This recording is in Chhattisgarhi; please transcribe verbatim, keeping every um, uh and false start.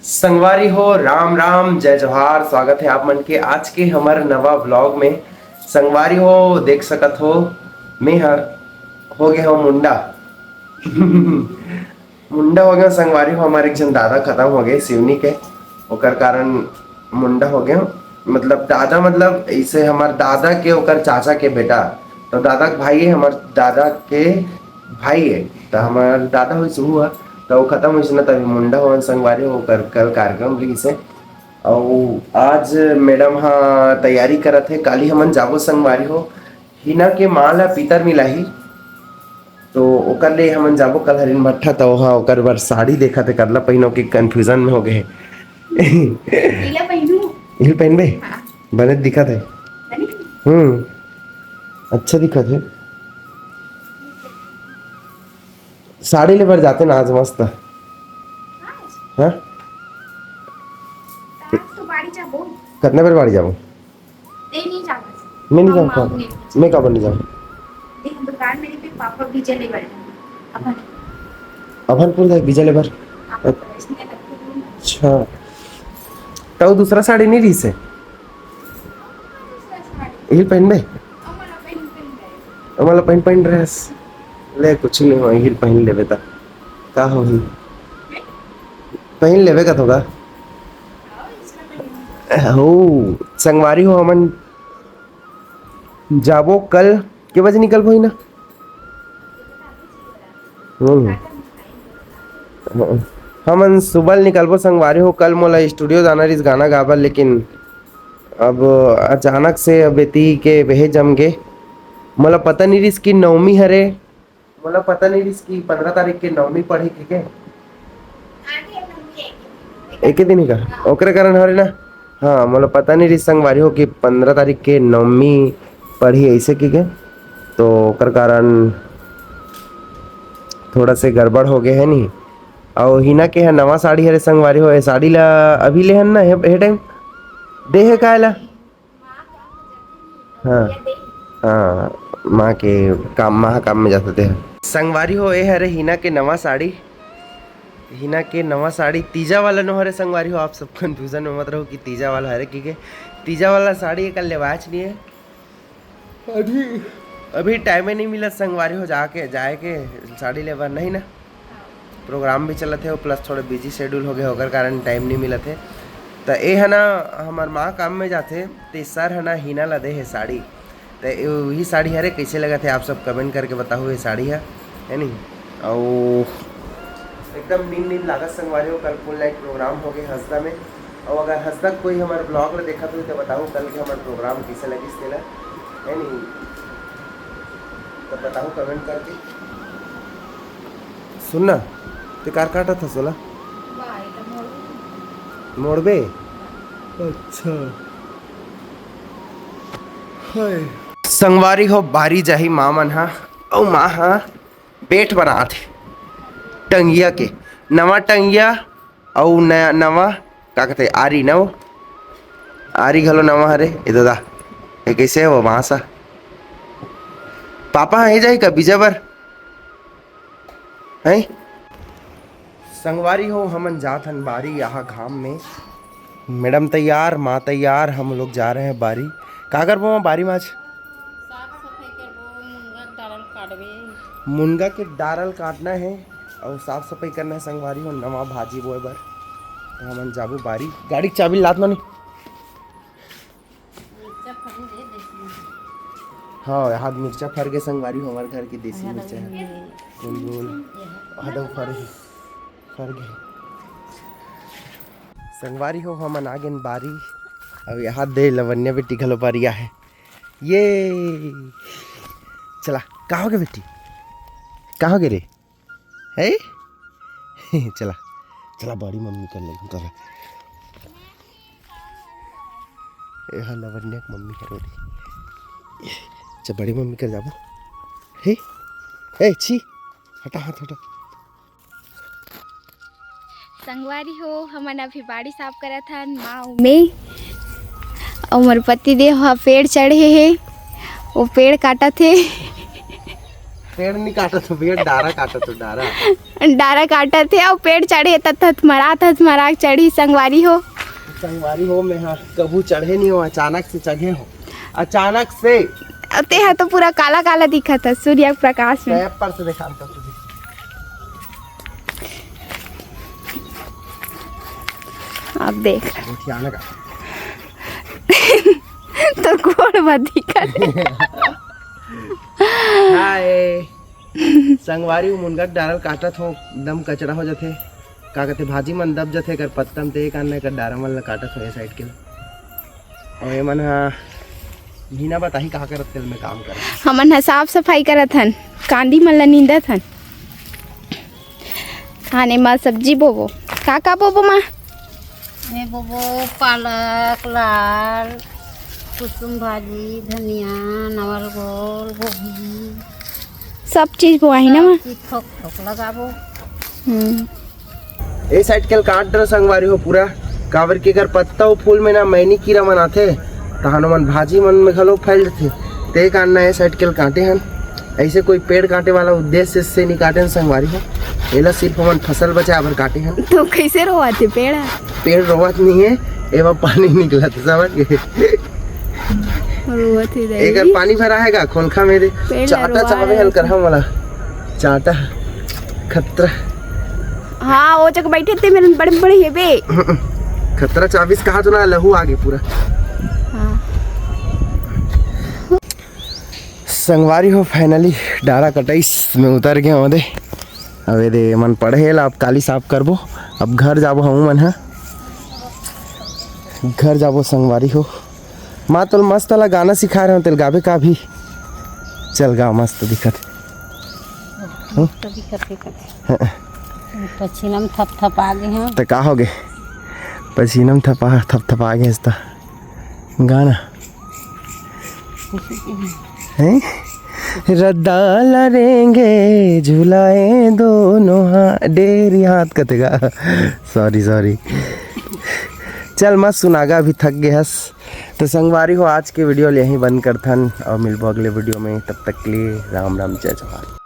संगवारी हो, राम राम, जय जोहार। स्वागत है आप मन के आज के हमर नवा व्लॉग में। संगवारी हो, देख सकत हो, मैं ह हो गे हूँ मुंडा। मुंडा हो गया संगवारी हो, हमारे एक जन दादा खत्म हो गए सिवनी के, ओकर कारण मुंडा हो गया। मतलब दादा, मतलब इसे हमार दादा के, ओकर चाचा के बेटा, तो दादा के भाई है, हमार दादा के भाई है, तो हमार दादा हुई सुहू है, तो वो खत्म हुई ना, तभी मुंडा हो संगवारी हो, ओकर कल कार्यक्रम रही से। और आज मैडम हाँ तैयारी करत है, काली हमन जाबो संगवारी हो, हिना के माँ ला पीतर मिलाही, तो ओकर ले हमन जाबो कल हरिन भट्ठा, तो वहाँ ओकर बर साड़ी देखत है, करला पहिनो के कन्फ्यूजन में हो गए। पीला पहनू। हिल पहनबे? हाँ। बने दिखत है। बने? हम्म, अच्छा दिखत है। साड़ी ले बर जाते ना आज मस्त। हाँ। हाँ? आज तो बाड़ी जाबो। कितना बेर बाड़ी जाबो? ए, नहीं जाना। मैं नहीं हम जाऊँ। मैं काबर नहीं जाऊँ? देख, दुकान में भी पापा बीजा ले बैठे। अपन अभनपुर जाए बीजा ले बर। अच्छा, तो दूसरा साड़ी नहीं रही से? हिल पहनबे? हमला पहन पहन रहे। ले, कुछ नहीं हो, हिल पहन लेबे ता। का हो ही? पहन लेबे का थोड़ा। हो, संगवारी हो, हमन जाबो कल के बजे निकलबो ही ना? हम्म। हमन सुबह निकलबो संगवारी हो। कल मोला स्टूडियो जाना रहिस गाना गाबर, लेकिन अब अचानक से अब एती के बेहे जम गे। मोला पता नहीं रहिस कि नवमी हरे, मोला पता नहीं रहिस कि पंद्रह तारीख के नवमी पड़ही के। एके दिन ही का? ओकरे कारण हरे ना। हाँ, मोला पता नहीं रहिस संगवारी हो कि पंद्रह तारीख के नवमी पड़ही ऐसे की के, तो ओकर कारण थोड़ा से गड़बड़ हो गए है नहीं। और हिना के है नवा साड़ी हरे संगवारी हो, ये साड़ी ला अभी लेहन ना हे, हे टाइम दे है का ला? हाँ, हाँ, माँ के काम, माँ काम में जाते थे। संगवारी हो, ये हरे हिना के नवा साड़ी, हिना के नवा साड़ी तीजा वाला नो हरे संगवारी हो। आप सब कन्फ्यूजन में मत रहो कि तीजा वाला हरे, क्योंकि तीजा वाला साड़ी एक लेवाच नहीं है। अभी, अभी टाइम ही नहीं मिला संगवारी हो जाके, जाए के साड़ी लेबर नहीं ना। प्रोग्राम भी चलत हे, प्लस थोड़े बिजी शेड्यूल हो गए, ओकर कारण टाइम नहीं मिलत हे। त ए ह ना, हमर माँ काम में जाथे, ते सर ह ना हिना ला दे हे साड़ी। त ए वही साड़ी हरे, कैसे लगत हे आप सब कमेंट करके बताहू ये साड़ी ह, है नी? अउ एकदम नीम नीम लागत संगवारी हो, कल फुल नाइट प्रोग्राम हो गए हंसदा में। अउ अगर हंसदा कोई हमर ब्लॉग ला देखत होही त बताहू कल के हमर प्रोग्राम कैसे लगिस तेला, है नी? त बताहू कमेंट करके। सुन ना, ते कार काटत हस ओला? मोड़बे? अच्छा। हाय। संगवारी हो, बारी जाही माँ मन हा, अउ माँ हा बेठ बनात हे टंगिया के, नवा टंगिया अउ नया, नवा, का कथे, आरी नव, आरी घलो नवा हरे। ए दादा, ए कैसे हे वो बांस ह? पापा ह, ए जाही का बीजा बर? हैं? संगवारी हो, हमन जात हन बारी, यहाँ घाम में। मैडम तैयार, माँ तैयार, हम लोग जा रहे हैं बारी। का करबो वहाँ बारी में आज? साफ सफाई करबो, मुनगा के डारल काटबे। मुनगा के डारल काटना है और साफ सफाई करना है संगवारी हो, नवा भाजी बोए बर। तो हमन जाबो बारी। गाड़ी के चाबी लात नोनी। मिर्चा फरे रे, देसी मिर्चा। हाँ, यहाँ मिर्चा फर गए संगवारी हो, हमारे घर की देसी मिर्चा है। गुलगुल। हदव फर, फर गए। संगवारी हो, हमन आ गेन बारी। अब यहाँ दे लवन्या बेटी घलो बारी आहे। ये चला, का होगे बेटी? का होगे रे? है? चला, चला बड़ी मम्मी कर ले, चला। ए हा लवन्या के मम्मी कर रे। चल बड़ी मम्मी कर जाबो। हे? ए, छी। हटा हाथ, हटा। संगवारी हो, हमन अभी बाड़ी साफ करत हन, माँ अउ मैं। अउ मोर पति देव ह पेड़ चढ़े हे, वो पेड़ काटत हे। पेड़ नहीं काटत हो भैया, डारा काटत हो, डारा। डारा काटत हे अउ पेड़ चढ़े, त थथमरात थथमरात चढ़ी संगवारी हो। संगवारी हो, मैं हा कभू चढ़े नहीं हो, अचानक से चढ़े हो, अचानक से। अउ तेहा तो पूरा काला काला दिखत हे सूर्य के प्रकाश में। मैं ऊपर से दिखाता तुझे। आप देख। गोठियाना का। तो गोड़ मत दिखत हे। हाय। संगवारी हो, मुनगा के डारा ल काटत हो, एकदम कचरा हो जाथे। का कथे, भाजी मन दब जाथे एकर पत्ता म, ते एक आन एकर डारा मन ल काटत हो ए साइड के। अउ एमन ह मीना बताही का करत तेल में काम करत। हमन ह साफ सफाई करत हन, कांदी मन ल नींदत हन। आने मा सब्जी बोबो। का का बोबो माँ? मैं बोबो पालक, लाल, कुसुम भाजी, धनिया, नवल गोल, गोभी। सब चीज बोआही ना माँ? सब चीज थोक थोक लगाबो। हम्म। ए साइड के ल काट डर संगवारी हो पूरा, काबर के एकर पत्ता अउ फूल में ना मैनी कीरा मन आथे, तहानो मन भाजी मन में घलो फैल जथे। ते कारण ना ए साइड के ल काटे हन। ऐसे कोई पेड़ काटे वाला उद्देश्य से नहीं काटे हन संगवारी हो, एला सिर्फ हमन फसल बचाए बर काटे हन। तो कैसे रोवाथे पेड़ ह? पेड़ रोवत नहीं है, एमा पानी निकलत, समझ गए? रोवत ही रही। एकर पानी भरा है का खोलखा में दे? पेड़ ला चाटा रोवा चावे रहे हल थे। करहा मला। चाटा। खतरा। हाँ, वो जगह बैठे थे मेरे बड़े बड़े हेबे। खतरा चाबीस कहा तो ना, लहू आगे पूरा। हाँ। संगवारी हो, finally डारा कटाईस में उतर गए हों दे। अब ये दे मन पढ़े ला, अब काली साफ करबो। अब घर जाबो हम मन ह, घर जाबो संगवारी हो। माँ तोल मस्त ला गाना सिखा रहे हो, तेल गाबे का भी? चल गा, मस्त दिखत। हम्म? तो दिखत, दिखत। हाँ। पसीना में थप थप आ गए हैं। तो का हो गए? पसीना में थपा, थप थप आ गए इस तो। गाना। हैं? रद्दा ला रेंगे झुलाए दोनों हाथ, डेरी हाथ कतेगा। Sorry, sorry। चल मत सुनागा, अभी थक गए हस। तो संगवारी हो, आज के video ल यहीं बंद करथन और मिलबो अगले video में। तब तक के लिए राम राम, जय जोहार।